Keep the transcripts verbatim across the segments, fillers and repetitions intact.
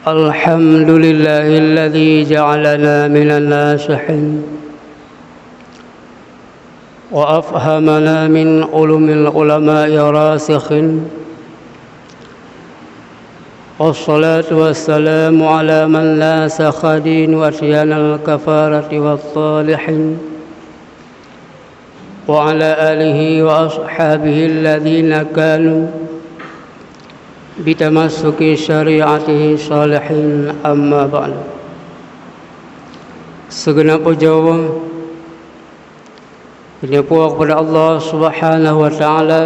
الحمد لله الذي جعلنا من الناصحين وأفهمنا من علوم العلماء الراسخين. والصلاة والسلام على من ناسخ دين وأتينا الكفارة والصالحين. وعلى آله وأصحابه الذين كانوا بتمسك شريعته صالحين، أما بعد. Sigeunap pujoe geutanyoe kepada Allah Subhanahu wa Taala,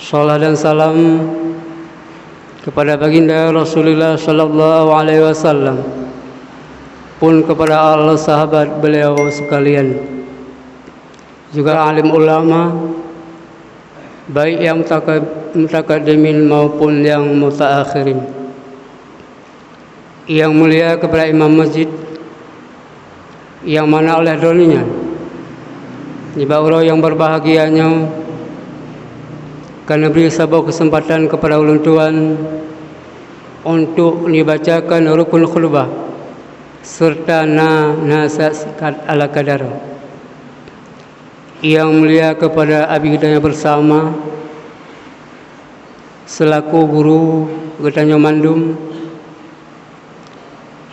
salawat dan salam kepada Baginda Rasulullah sallallahu alaihi wasallam, pun kepada ahli sahabat beliau sekalian, juga alim ulama, baik yang mutaka-, mutakaddimin maupun yang mutaakhirin. Yang mulia kepada imam masjid, nyang mana oleh droeneuh nyan, nibak uroe nyang berbahagia nyoe, ka neubri saboh keuseumpatan kepada ulôn tuan untuk nibacakan rukun khutbah serta na nasihat singkat ala kadar. Yang mulia kepada abi geutanyoe bersama, selaku guru geutanyoe mandum,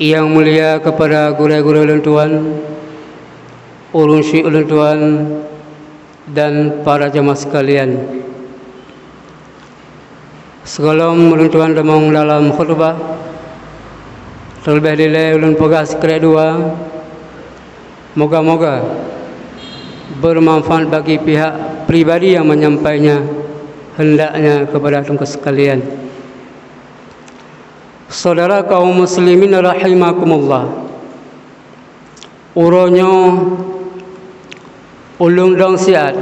yang mulia kepada gurée-gurée ulôn tuan, ureuëng syik ulôn tuan, dan para jamaah sekalian. Sigohlom ulôn tuan tamong dalam khutbah, teuleubeh dilée ulôn peugah sikrék dua, moga-moga bermanfaat bagi pihak pribadi yang menyampainya, hendaknya kepada teungku sekalian. Saudara kaum muslimin rahimakumullah, uroe nyoe ulôn dong siat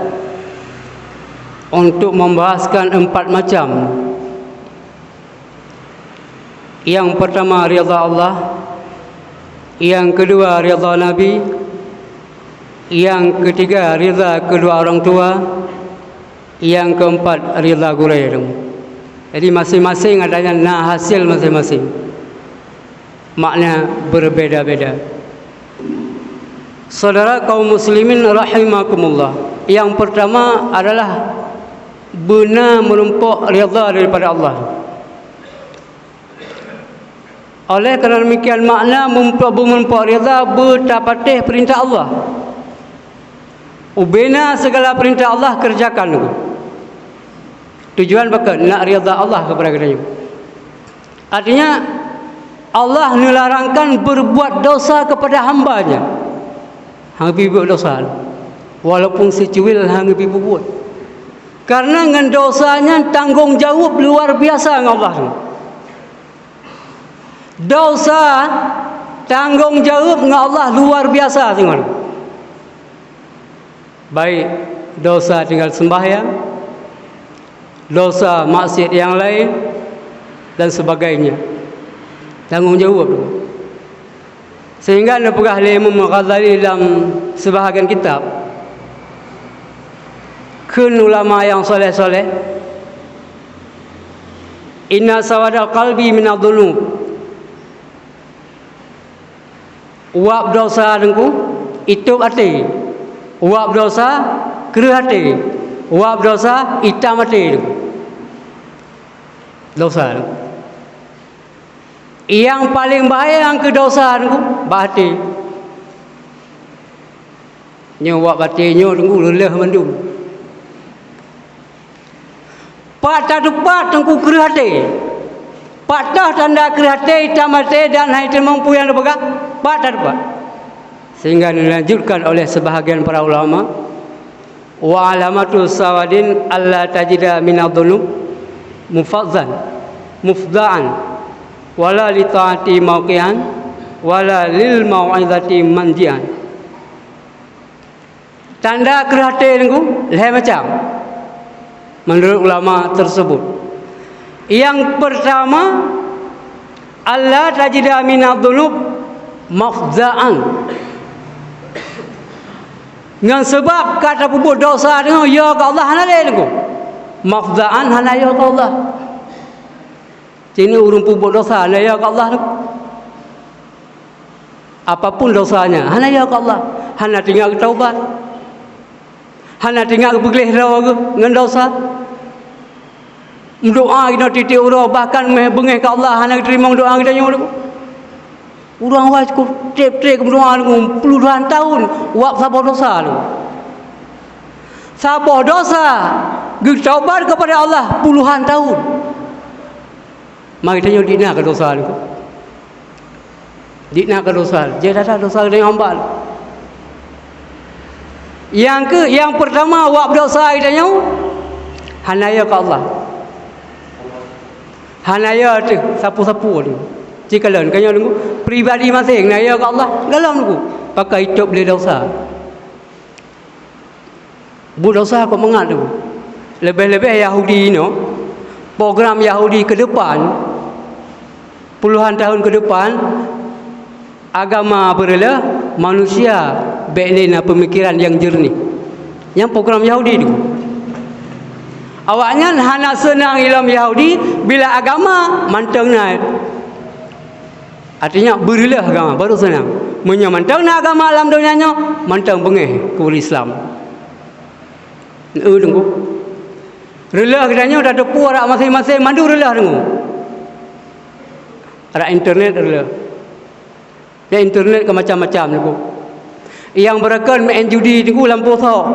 untuk membahaskan empat macam. Yang pertama, ridha Allah. Yang kedua, ridha Nabi. Yang ketiga, ridha kedua orang tua. Yang keempat, ridha gurée. Jadi, masing-masing adanya na hasil masing-masing. Makna berbeda-beda. Saudara kaum muslimin rahimakumullah, yang pertama adalah beuna meurumpok ridha daripada Allah. Oleh karena demikian, makna meurumpok, beumeurumpok ridha, beutapatéh peurintah Allah. Ubena segala peurintah Allah kerjakan. Tujuan bak keuh nak ridha Allah kepada geutanyoe. Artinya, Allah neularangkan berbuat dosa kepada hamba-Nya. Hana geupeubuet dosa, walaupun sicuil hana geupeubuet. Karena ngon dosa nyan tanggong jaweueb luar biasa ngon Allah. Dosa tanggong jaweueb ngon Allah luar biasa singoh. Baik dosa tinggal sembahyang, dosa maksiat yang lain, dan sebagainya. Tanggong jaweueb. Sehingga neupeugah lé Imam Ghazali lam sibahagian kitab, kheun ulama nyang soleh-soleh, "Inna sawadal qalbi minadh dhunub." Uap dosa teungku, itôb até. Uap dosa, kreueh até. Uap dosa, itam até teungku. Dosa teungku. Nyang paleng bahaya nyang keu dosa teungku, bak até. Nyoe uap até nyoe teungku leuleuh mandum. Pat tateupat teungku kreueh até? Pat toh tanda kreueh até, itam até dan hai teurimong peue nyang teupeugah? Pat tateupat? Sehingga dilanjutkan oleh sebahagian para ulama, "Wa alamatu sawadin alla tajida minadh dhunub mufazzan, mufda'an, wala li ta'ati mauqi'an, wala lil mau'izati manji'an." Tanda kreueh até teungku lhée macam menurut ulama tersebut. Yang pertama, alla tajida minadh dhunub mafza'an. Ngon sabab ka tapeubuet dosa teungoh, yo keu Allah hana lé teungku. Mafza'an, hana yo keu Allah. Cit ureuëng peubuet desya, hana yö keu Allah. Apapun desanya, hana yö keu Allah. Hana teuingat geutaubat. Hana teuingat geupeugléh droe geuh ngon desya. Meudoá inoe tieb-tieb uroe, bahkan meubeungéh keu Allah, hana geuteurimong doá geutanyoe. Ureuëng awai cukôp treb-treb meudoá ngon puluhan tahun wab saboh desya ngon. Saboh desya geutaubat keupada Allah puluhan tahun. Mari tanyoe dina keu desya ngon. Dina keu desya, jih data desya geutanyoe hamba. Nyang keu, nyang peurtama wab desya geutanyoe hana yö keu Allah. Hana yö teuh sapeue-sapeue teuh. Cikalon keu nyoe nunggu pribadi maséng, na yö keu Allah galom nunggu, pakon itôb lé desya. Buet desya kok mangat nunggu. Leubeh-leubeh Yahudi inoe, program Yahudi keu depan, puluhan tahun keu depan, agama beureuloh, manusia bék lé na peumikiran nyang jeureunih. Nyang program Yahudi tu. Awaknyan hana seunang ilom Yahudi bila agama mantong na. Artinya beureuloh agama baru seunang. Meunyoe mantong na agama lam donya nyoe, mantong beungéh keu Islam. Eu deungoe. Reuloh geutanyoe tateupeue adak maséng-maséng mandum reuloh deungoe. Adak internet reuloh. Di internet ka macam-macam nyoe. Nyang beurakan main judi nyoe lam poso.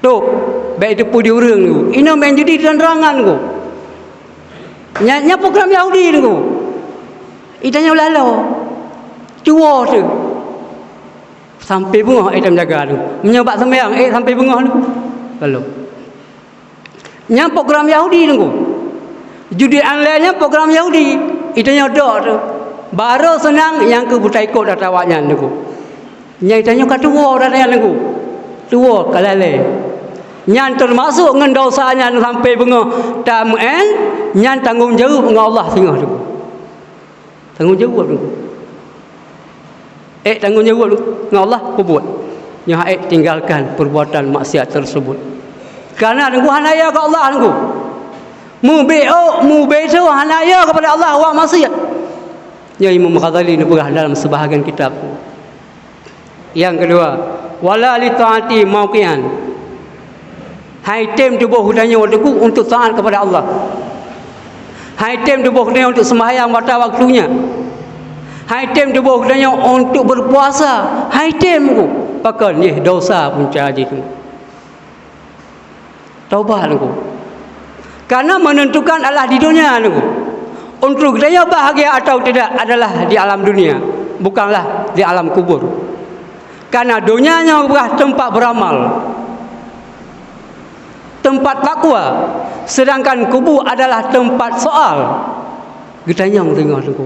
Tok, bék teupeue di ureuëng nyoe. Inoe main judi terang-terangan nyoe. Nya, nya program Yahudi nyoe. Itanyoe lalo. Cuo teuh. Sampai beungoh eh tam jaga tu. Meunyoe bak sembahyang eh sampai beungoh tu. Lalo. Nyang program Yahudi nunggu. Judi online nyan program Yahudi. Itanyoe dok tu. Baru seunang nyang keu beutaikot ata awaknyan nunggu. Nyang itanyoe ka tuwo ata nyan nunggu. Tuwo ka lalé. Nyan teumasok ngon dosa nyan sampai beungoh tameu'en, nyan tanggong jaweueb ngon Allah singoh tu. Tanggong jaweueb nunggu. Eh, tanggong jaweueb ngon Allah peubuet. Nyoe hai tinggalkan perbuatan maksiat tersebut. Karena nunggu hana ya keu Allah nunggu. Mubeuôk, mubeuôk hana ya kepada Allah wak maksiat. Nyoe Imam Ghazali neupeugah dalam sebahagian kitab. Nyang keudua, wala li taati mauqian. Hai tem tuboh geutanyoe teungku untuk taat kepada Allah. Hai tem tuboh geutanyoe untuk sembahyang pada waktunya. Hai tem tuboh geutanyoe untuk berpuasa. Hai tem ku pakon jih dosa punca jih tu. Taubat teungku. Karena menentukan Allah di dunia teungku. Untuk geutanyoe bahagia atau tidak adalah di alam dunia, bukanlah di alam kubur. Karena donya nyoe adalah tempat beramal, tempat takwa, sedangkan kubu adalah tempat soal. Geutanyong singoh teungku,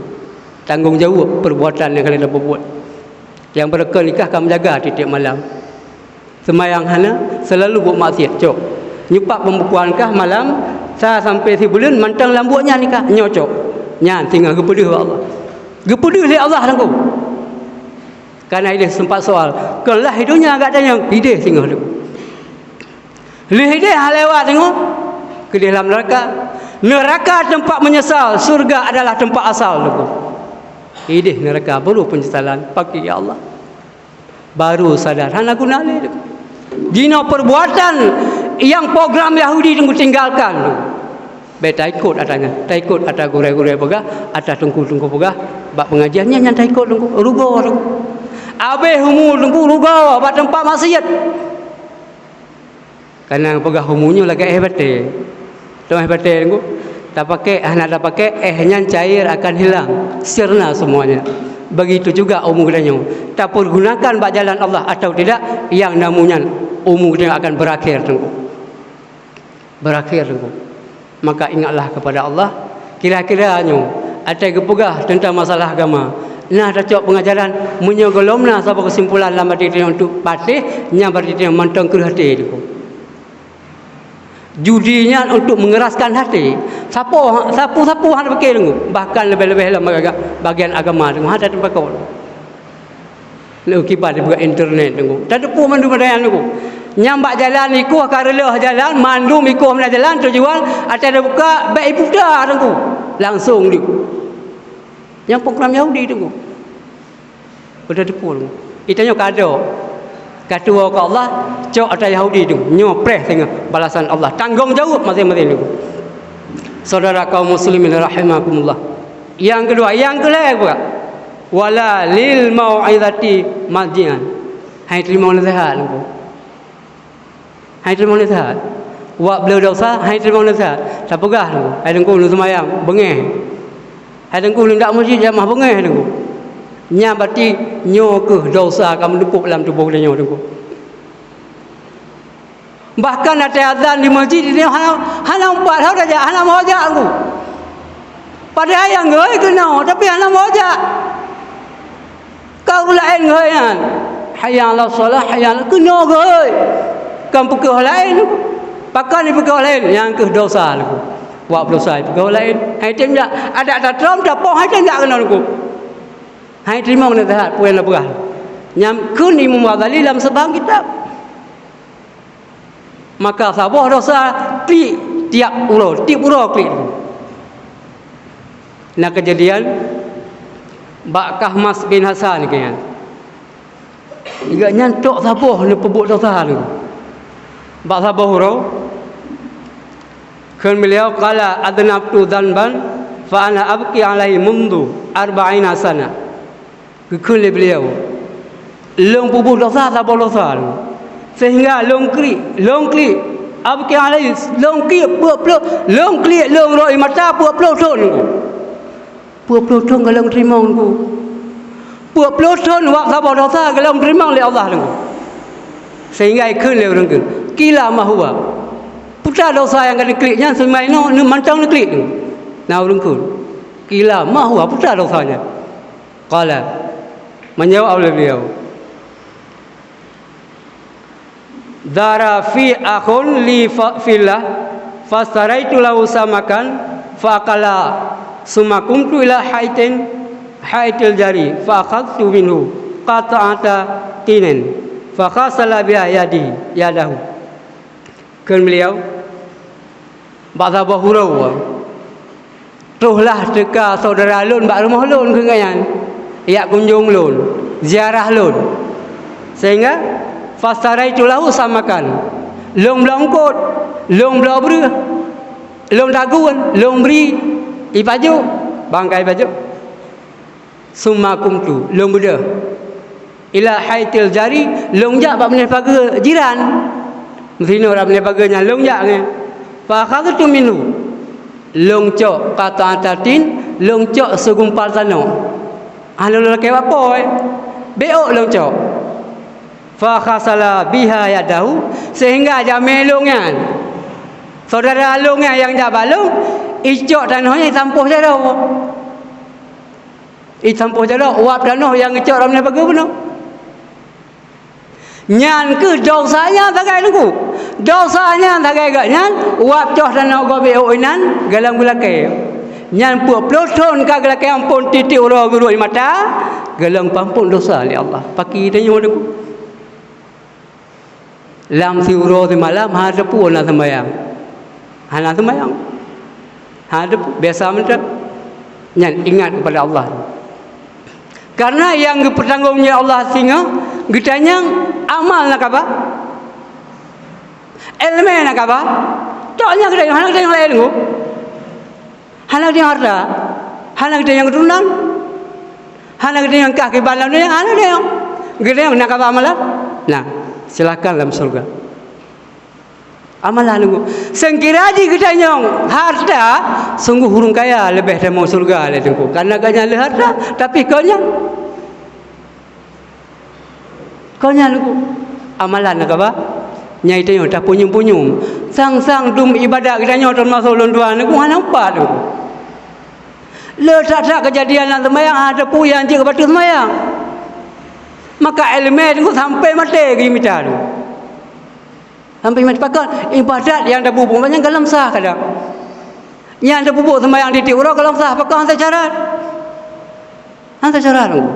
tanggong jaweueb perbuatan nyang ka lheueh peubuet. Nyang beureuka nikah ka meujaga tieb-tieb malam. Seumayang hana, seulalu buet maksiat cok. Nyupak pembukuan kah malam sa sampai sibuleuen mantong lam buet nyan nikah nyoe cok. Nyan singoh geupeudeuh bak Allah. Geupeudeuh lé Allah teungku. Karena ideh sempat soal, kon lah di donya gata nyang ideh singoh tu. Lheueh ideh ha lewat singoh, keudeh lam neraka. Neraka tempat menyesal, surga adalah tempat asal teungku. Ideh neraka baru penyesalan, pakri ya Allah. Baru sadar hana guna lé teungku. Jinoe perbuatan nyang program Yahudi teungku tinggalkan. Bék taikot ata nyan, taikot ata gurée-gurée peugah, ata teungku-teungku peugah, bak pengajian nyan nyang taikot teungku, rugoe teungku. Abéh umu teungku rugoe bak teumpat maksiat. Karena peugah umu nyoe lagée éh batée. Teuma éh batée teungku, tapakék hana tapakék, éh nyan cair akan hilang, sirna semuanya. Begitu juga umu geutanyoe, tapeurgunakan bak jalan Allah atau tidak, nyang namu nyan umu geutanyoe akan berakhir teungku. Berakhir teungku. Maka ingatlah kepada Allah. Kira-kira nyoe, até geupeugah teuntang masalah agama, na tacok peungajaran, meunyoe gohlom na saboh keusimpulan lam até tanyoe untuk patéh, nyan berarti tanyoe mantong kreueh até teungku. Judi nyan untuk mengeraskan hati. Sapo, sapu-sapu hana pikir teungku, bahkan leubeh-leubeh lam bagian agama teungku, hana teupeukot. Lé kiban dibuka internet teungku. Tateupeue mandum ada nyan teungku. Nyang bak jalan ikoh ka reuloh jalan, mandum ikoh meunan jalan tujuan, ata teubuka, bèk iputa Teungku. Langsong di. Nyang program Yahudi Teungku. Beutôi teupeu. Geutanyoe ka adoe. Ka tuwoe keu Allah, cok ata Yahudi tu. Nyoe preh singoh balasan Allah. Tanggong jaweueb maséng-maséng tu. Saudara kaum muslimin rahimakumullah. Nyang keudua, nyang keulhèe pula. Wala lil mau'izati marji'an. Hai teurimong naseuhat Teungku. Hai teurimong naseuhat. Wak bloe desya, hai teurimong naseuhat. Tapeugah Teungku, hai Teungku, lôn seumayang, beungèh. Hai Teungku, lôn jak meuseujid, jamah, beungèh Teungku. Nyan berarti nyoe keuh desya ka meunumpôk lam tuboh geutanyoe Teungku. Bahkan watèe azan di meuseujid, hana, hana meupat, hana jak, hana meuhojak Teungku. Padahai nyang geuhôi keunoe, tapi hana meuhojak. Ka ureueng laén geuhôi nyan. Hayya 'alas shalah, hayya 'ala, keunoe geuhôi. Kon peukeuh laén. Pakon jipeukeuh laén? Nyan keuh desya Teungku. Wak desya jipeukeuh laén. Hai tem jak. Adak tatrom, tapoh, hai tem jak keunoe Teungku. Hai teurimong naseuhat peue nyang na peugah. Nyan kheun Imam Ghazali lam seubang kitab. Maka saboh desya klik tiep uroe, tiep uroe klik. Na keujadian bak Kahmas bin Hasan keu nyan. Gobnyan trok saboh neupeubuet desya lom. Bak saboh uroe, kheun beliau, "Qala adznabtu dzanban fa ana abki alaihi mundzu arba'ina sana." Geukheun lé beliau, "Lôn peubuet desya saboh desya lom, seuhingga lôn klik, lôn klik, abki alaihi, lôn klik peuet ploh, lôn klik lôn rot ie mata peuet ploh thon." Peuet ploh thon gohlom teurimong Teungku. Peuet ploh thon wak saboh desya gohlom teurimong lé Allah Teungku. Seuhingga geukheun lé ureueng kheun, "Qila ma huwa?" Peue desya nyang ka neuklik nyan, seumai nyoe mantong neuklik Teungku. Na ureueng kheun, "Qila ma huwa?" Peue desya nyan? Qala, meujaweueb lé beliau, "Dhara fi akhun li fa-, fillah, fastaraitu lahu samakan, fa akala, summa qumtu ila haitin, haitil jari, fa akhadtu minhu qat'ata tinin, fa ghasala biha yadihi, yadahu." Kheun beliau, bak saboh uroe, trohlah teuka syedara lôn bak rumoh lôn kheun gobnyan, jak kunjong lôn, ziarah lôn. Sehingga, fastaraitu lahu samakan. Lôn bloe eungkôt, lôn bloe breueh, lôn tagun, lôn bri, ipajoh, bangkai pajoh. Summa qumtu, lôn beudôh. Ila haitil jari, lôn jak bak binéh pageue jiran. Meusinoe rab binéh pageue nyan lôn jak nyan. Fa akhadtu minhu. Lôn cok qat'ata tin, lôn cok seugumpal tanoh. Hana lôn lakèe bak po, beuôk lôn cok. Fa ghasala biha yadahu, seuhingga jamèe lôn nyan, syedara lôn nyan nyang jak bak lôn, icok tanoh nyan isampôh jaroe. Isampôh jaroe, uap tanoh nyang geucok lam binéh pageue bunoe. Nyan keuh desya nyan sagai Teungku. Desya nyan sagai gobnyan, uap cok tanoh gob beuôk inan, gohlom geulakèe. Nyan peuet ploh thon ka geulakèe amphon tiep-tiep uroe geurot ie mata, gohlom peuamphon desya lé Allah. Pakri tanyoe Teungku. Lam siuroe simalam hana teupeu na seumayang. Hana seumayang. Hana teupeu, biasa mantong. Nyan ingat kepada Allah. Karena nyang geupeutanggong jaweueb Allah singoh, geutanyong amal na kaba? Ileumèe na kaba? Tok nyan geutanyong, hana geutanyong laén Teungku. Hana geutanyong hareuta, hana geutanyong keuturonan, hana geutanyong kah kiban lam donya, hana geutanyong. Geutanyong na kaba amalan? Na, silakan lam syeuruga. Amalan Teungku. Seukira jih geutanyong hareuta, sunggoh ureueng kaya leubeh tamong syeuruga lé Teungku. Karena gobnyan le hareuta, tapi kon nyan Kon nyan Teungku, amalan na kaba? Nyang tanyoe tapeunyum-punyum. Sang-sang dum ibadat geutanyoe teumasok lôn tuan Teungku hana meupat Teungku. Le that-that keujadian lam seumayang hana teupeu nyang jeuet keu bateue seumayang. Maka ileumèe Teungku sampai maté geumita Teungku. Sampai maté pakon ibadat nyang tapeubuet nyan gohlom sah kadang. Nyang tapeubuet seumayang tiep-tiep uroe gohlom sah pakon hana syarat. Hana syarat Teungku.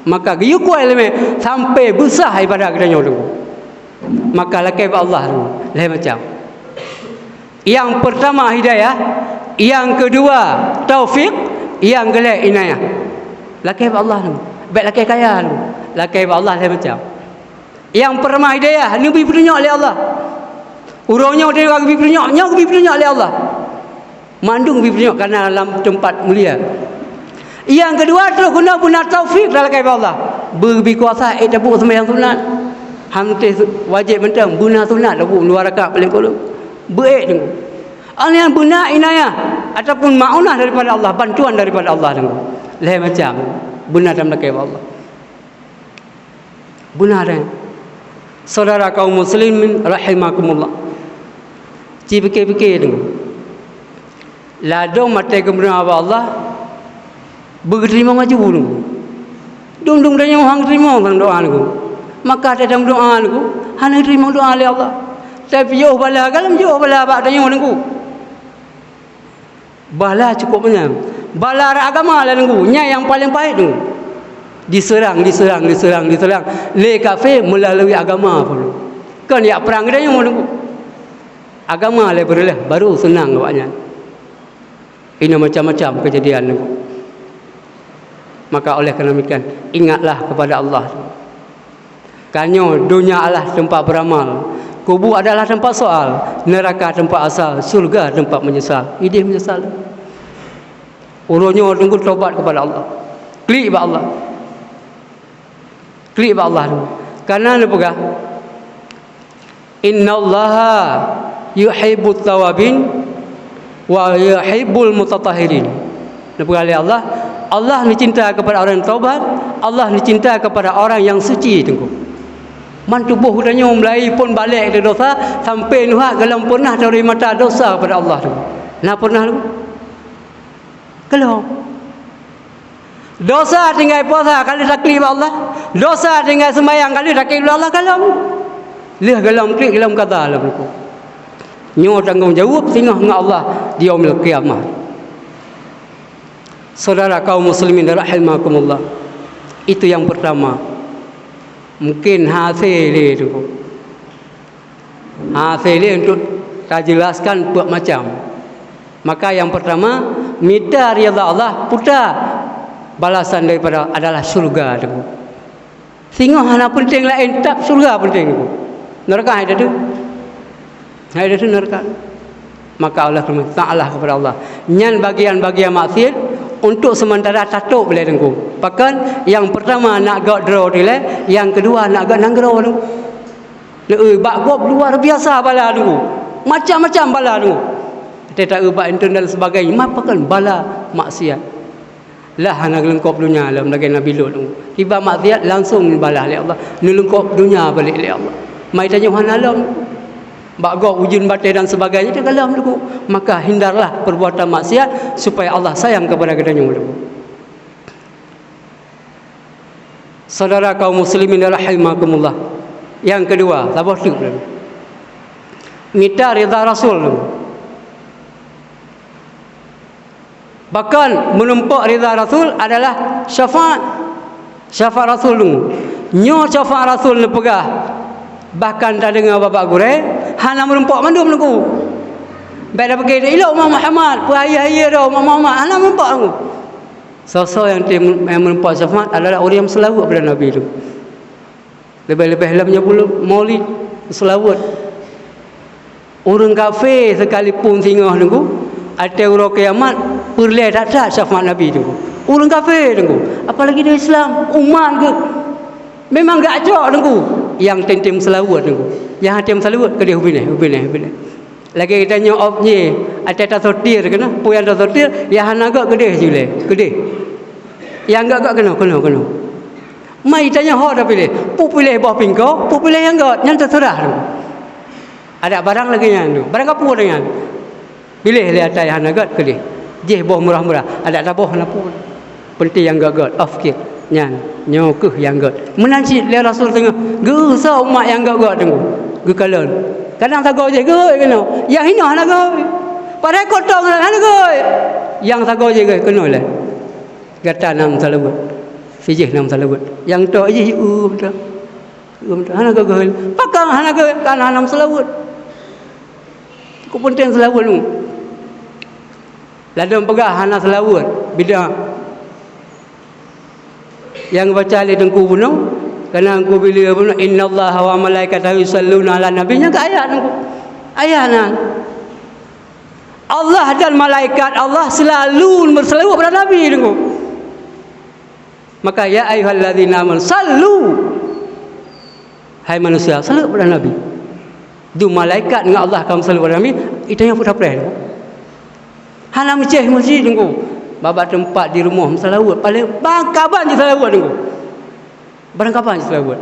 Maka geuyue kuat ileumèe sampai beusah ibadat geutanyoe Teungku. Maka lakée bak Allah tu, lhée macam. Nyang peurtama hidayah, nyang keudua taufik, nyang keulhée inayah. Lakée bak Allah tu, bék lakée kaya tu, lakée bak Allah lhée macam. Nyang peurtama hidayah, neubi peutunyok lé Allah. Uroe nyoe teuka geubi peutunyok, nyoe geubi peutunyok lé Allah. Mandum geubi peutunyok kana lam teumpat mulia. Nyang keudua troh keunoe beuna taufik talakée bak Allah. Beubi kuasa ék tapeubuet seumayang sunat. Hantéh wajéb mantong, beuna sunat tapeubuet dua rakaat paléng kureueng. Beuék teungku. Nyang beuna inayah ataupun maunah daripada Allah, bantuan daripada Allah teungku. Lhée macam beuna tamlakée bak Allah. Beuna, eh? Saudara kaum muslimin rahimakumullah. Ci pike-pike deungoe. Ladôm maté geumeunyoe bak Allah, beugeuteurima maju deungoe. Dum-dum tanyoe han geuteurima sang doa deungoe. Maka watée tameudoa deungoe, hana geuteurima doa lé Allah. Tapi yoh bala, galom yoh bala bak tanyoe deungoe. Bala cukôp manyang. Bala rot agama lé deungoe, nyan nyang paleng pahét deungoe. Diseurang, diseurang, diseurang, diseurang lé kafé meulalui agama pun. Kon jak prang geutanyoe deungoe. Agama lé beureulah, baru seunang awaknyan. Inoe macam-macam keujadian deungoe. Maka oleh karena demikian, ingatlah kepada Allah. Ka nyoe donya adalah tempat beramal, kubu adalah tempat soal, neraka tempat asal, syurga tempat menyesal. Idéh menyesal. Uroe nyoe teungku tobat kepada Allah. Klik bak Allah. Klik bak Allah teungku. Karena neupeugah, "Innallaha yuhibbut tawabin wa yuhibbul mutatahhirin." Neupeugah lé Allah, Allah neucinta kepada orang yang taubat, Allah neucinta kepada orang yang suci teungku. Man tuboh geutanyoe mulai phon balek dari dosa sampai neuhak golom pernah dari mata dosa kepada Allah teungku. Na pernah teungku? Golom. Dosa tinggai puasa ka lheueh taklik bak Allah. Dosa tinggai seumayang ka lheueh taklik bak Allah, golom. Lheueh golom klik, golom kada lom teungku. Nyoe tanggong jaweueb singoh ngon Allah di Yaumil Qiyamah. Saudara kaum muslimin rahimakumullah. Itu yang pertama. Mungkin hase lé teungku. Ha, silé untuk tajeulaskan peuet macam. Maka yang pertama, mita ridha Allah, puta balasan daripada adalah syurga teungku. Singoh hana peunteng laén, tap syurga peunteng teungku. Neraka hai datu. Hai datu neraka. Maka Allah taala kepada Allah. Nyan bagian-bagian maksiat untuk sementara tatôb lé teungku. Pakon yang pertama nak gét droe dilée, yang kedua nak gét nanggroe teungku. Lé, bak gob luar biasa bala teungku. Macam-macam bala teungku. Teuta bak inton dan sebagainya, mah pakon bala maksiat. Lah hana geulengkop donya lom lagée Nabi Lut teungku. Iba maksiat langsung bala lé Allah, neulengkop donya balek lé Allah. Mai tanyoe hana lom. Bak gob ujeuen batée dan sebagainya teuka lom teungku. Maka hindarlah perbuatan maksiat supaya Allah sayang kepada geutanyoe teungku. Saudara kaum muslimin rahimakumullah. Yang kedua, saboh teuk lom. Mita ridha Rasul. Bahkan meureumpok ridha Rasul adalah syafaat. Syafaat Rasul teungku. Nyoe syafaat Rasul neupeugah. Bahkan tadeungoe babah gurée, hana meureumpok mandum teungku. Bék tapike ilok Imam Muhammad, peue ayah-ayah dah Imam Muhammad, hana meureumpok teungku. Soe-soe nyang tem-, nyang meureumpok syafaat adalah ureuëng nyang meuseulaweuet bak Nabi tu. Leubeh-leubeh lom nyoe buleuen Maulid, meuseulaweuet. Ureuëng kafé sekalipun singoh teungku, ateueh uroe kiamat, peureulée that-that syafaat Nabi teungku. Ureuëng kafé teungku, apalagi di Islam, umat geuh. Memang geuacok teungku, nyang tem-tem meuseulaweuet teungku. Nyang hana tem meuseulaweuet keudeh u binéh, u binéh, u binéh. Lagée geutanyoe ob jih, ateueh tasotir keunoe, peue nyang tasotir, nyang hana gét keudeh jilée, keudeh. Nyang gét-gét keunoe, keunoe, keunoe. Mai tanyoe ho tapiléh, peue piléh boh pingko, peue piléh nyang gét, nyan teuseurah. Adak barang lagée nyan, barang kapeue nyan. Piléh lé ata nyang hana gét keudeh. Jih boh murah-murah, adak taboh hana peue. Peunténg nyang gét-gét, off kit. Nyan, nyoe kheueh nyang gét. Meunan cit lé Rasul teungoh geusoe umat nyang gét-gét teungku. Geukalon. Kadang sagoe jih gét keunoe, nyang hinoe hana gét. Padahai kotong hana gét. Nyang sagoe jih gét keunoe lé. Gata na meuseulaweuet. Sijih na meuseulaweuet. Nyang tok jih, eu, beutôi. Hana geuhôi. Pakon hana geuhôi? Kan hana meuseulaweuet. Keu peunténg seulaweuet nyoe. Ladôm peugah hana seulaweuet, bid'ah. Nyang geubaca lé Teungku bunoe, kana Teungku bilé bunoe, "Innallaha wa malaikatahu yusalluna 'alan nabi." Nyan keuh ayat Teungku. Ayat nyan. Allah dan malaikat Allah selalu meuseulaweuet bak Nabi Teungku. Maka, "Ya ayyuhalladzina amanu sallu." Hai manusia, seulaweuet bak Nabi. Dum malaikat ngon Allah ka meuseulaweuet bak Nabi, geutanyoe peue tapreh Teungku? Hana meucéh meuseujid Teungku. Babah teumpat di rumoh meuseulaweuet, paléng barangkaban jiseulaweuet Teungku. Barangkaban jiseulaweuet.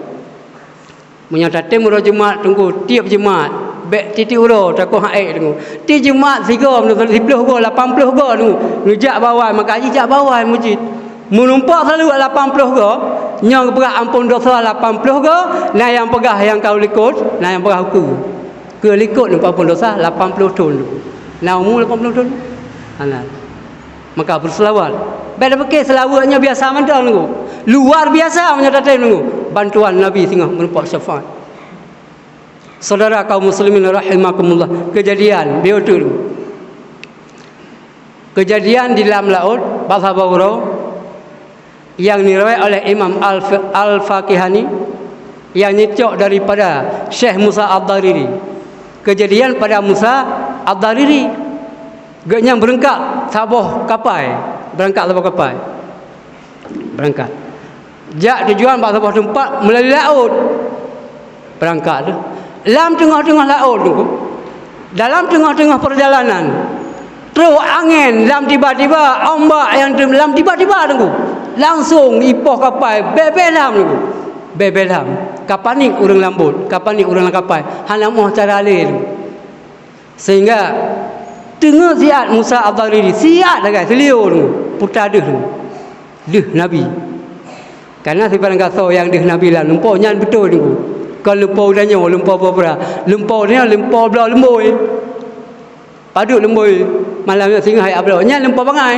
Meunyoe tatem uroe Jumat Teungku, tiep Jumat, bèk tiep-tiep uroe, takot ha'ék Teungku. Tiep Jumat sigoe, meunyoe siploh goe, lapan ploh goe Teungku. Neujak bak awai, maka jijak bak awai meuseujid. Meunumpak seulaweuet lapan ploh goe, nyoe geupeugah ampôn desya lapan ploh goe, na nyang peugah nyang ka u likot, na nyang peugah ukeue. Keu likot nyoe ampôn desya lapan ploh thon. Na umu lapan ploh thon? Hana. Maka beuseulaweuet. Bèk tapike seulaweuet nyoe biasa mantong Teungku. Luar biasa meunyoe tatem Teungku. Bantuan Nabi singoh meureumpok syafaat. Saudara kaum muslimin rahimakumullah, keujadian beuteuk Teungku. Keujadian di lam laôt, bak saboh uroe, nyang diriwayat oleh Imam Al-, Al-Fakihani, nyang nyicok daripada Syekh Musa Ad-Dariri. Keujadian pada Musa Ad-Dariri. Geuhnyan beurangkat saboh kapai, beurangkat saboh kapai. Beurangkat. Jak tujuan bak saboh teumpat meulalu laôt. Beurangkat teuh. Lam teungoh-teungoh laôt Teungku. Dalam teungoh-teungoh peurjalanan, trok angén lam tiba-tiba, ombak nyang teum-, lam tiba-tiba Teungku. Langsong ipoh kapai, bèe-bèe lham Teungku. Bèe-bèe lham. Ka panik ureueng lam bot, ka panik ureueng lam kapai. Hana moh cara lé Teungku. Sehingga teungeut siat Musa Ad-Dariri, siat lagèe seulio Teungku, puta deuh Teungku. Deuh Nabi. Karena sibarang gasoe nyang deuh Nabi lam lumpoe nyan beutôi Teungku. Kon lumpoe geutanyoe, lumpoe bubra. Lumpoe nyoe lumpoe bloe lumbôi. Padub lumbôi malam nyoe singoh jak bloe. Nyan lumpoe bangai.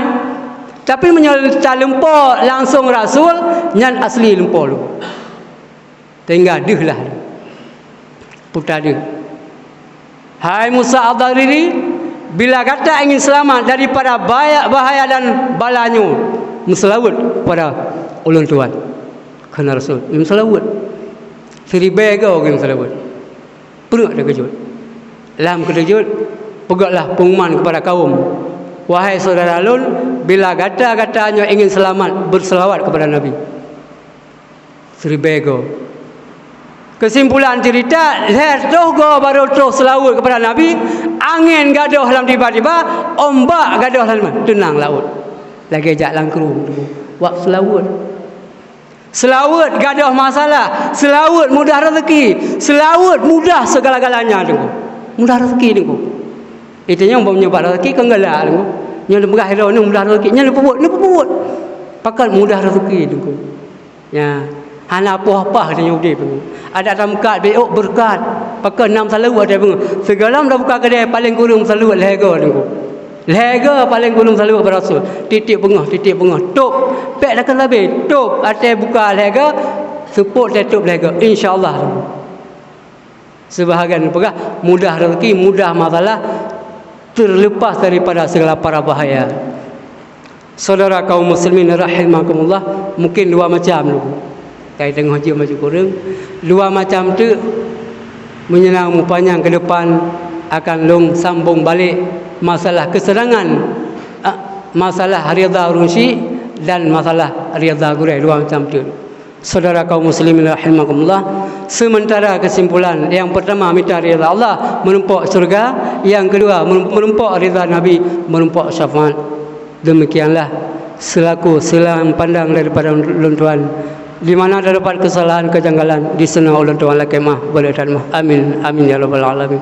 Tapi meunyoe ta lumpoe langsong rasul, nyan asli lumpoe Teungku. Sehingga deuh lah. Puta deuh. Hai Musa Ad-Dariri, bila gata ingin selamat daripada baya-, bahaya dan bala nyoe, meuseulaweuet kepada ulôn tuan. Kheun Rasul, meuseulaweuet. Siribèe goe geuseulaweuet. Peureuk teukeujot. Lam keuteujot, peugötlah peungumuman kepada kaum, "Wahai syedara lôn, bila gata-gata nyoe ingin selamat, beuseulaweuet kepada Nabi." Siribèe goe. Keusimpulan ceurita, lhèe reutôh goe barô troh seulaweuet kepada Nabi, angén gadôh lam tiba-tiba, ombak gadôh lam teunang laôt. Lagèe jak lam krueng Teungku, wak seulaweuet. Seulaweuet gadôh masalah, seulaweuet mudah raseuki, seulaweuet mudah seugala-galanya Teungku. Mudah raseuki Teungku. Itu nyang bak meunyoe bak raseuki kon galak Teungku. Nyoe lôn peugah droeneuh mudah raseuki, nyoe lôn peubuet, lôn peubuet. Pakon mudah raseuki Teungku. Nyan, hana apoh-apoh geutanyoe udép. Adak tameukat beuôk beureukat. Pakon na meuseulaweuet watèe beungoh. Sigohlom tabuka keudè paleng kureueng meuseulaweuet lhèe goe Teungku. Lhèe goe paleng kureueng meuseulaweuet bak Rasul. Tiep-tiep beungoh, tiep-tiep beungoh. Tôb, pèk takheun sabé. Tôb, watèe buka lhèe goe, seupôt teuh tôb lhèe goe. Insya Allah. Seubahagian peugah, mudah raseuki, mudah masalah, teurleupas daripada segala para bahaya. Syedara kaum muslimin rahimakumullah, mungkin dua macam dulu. Kai teungoh jeuem laju kureueng, dua macam teuk meunyoe na meupanyang keu depan akan lôn sambông balek masalah kesenangan, a, masalah ridha ureueng syik dan masalah ridha gurèe, dua macam teuk. Syedara kaum muslimin rahimakumullah, sementara kesimpulan yang pertama mita ridha Allah, meureumpok syeuruga, yang kedua meureumpok ridha Nabi, meureumpok syafaat. Demikianlah selaku silang pandang daripada ulôn tuan. Di mana terdapat kesalahan, kejanggalan, di sana ulôn tuan lakèe meu'ah, boleh tan meu'ah. Amin, amin ya rabbal alamin.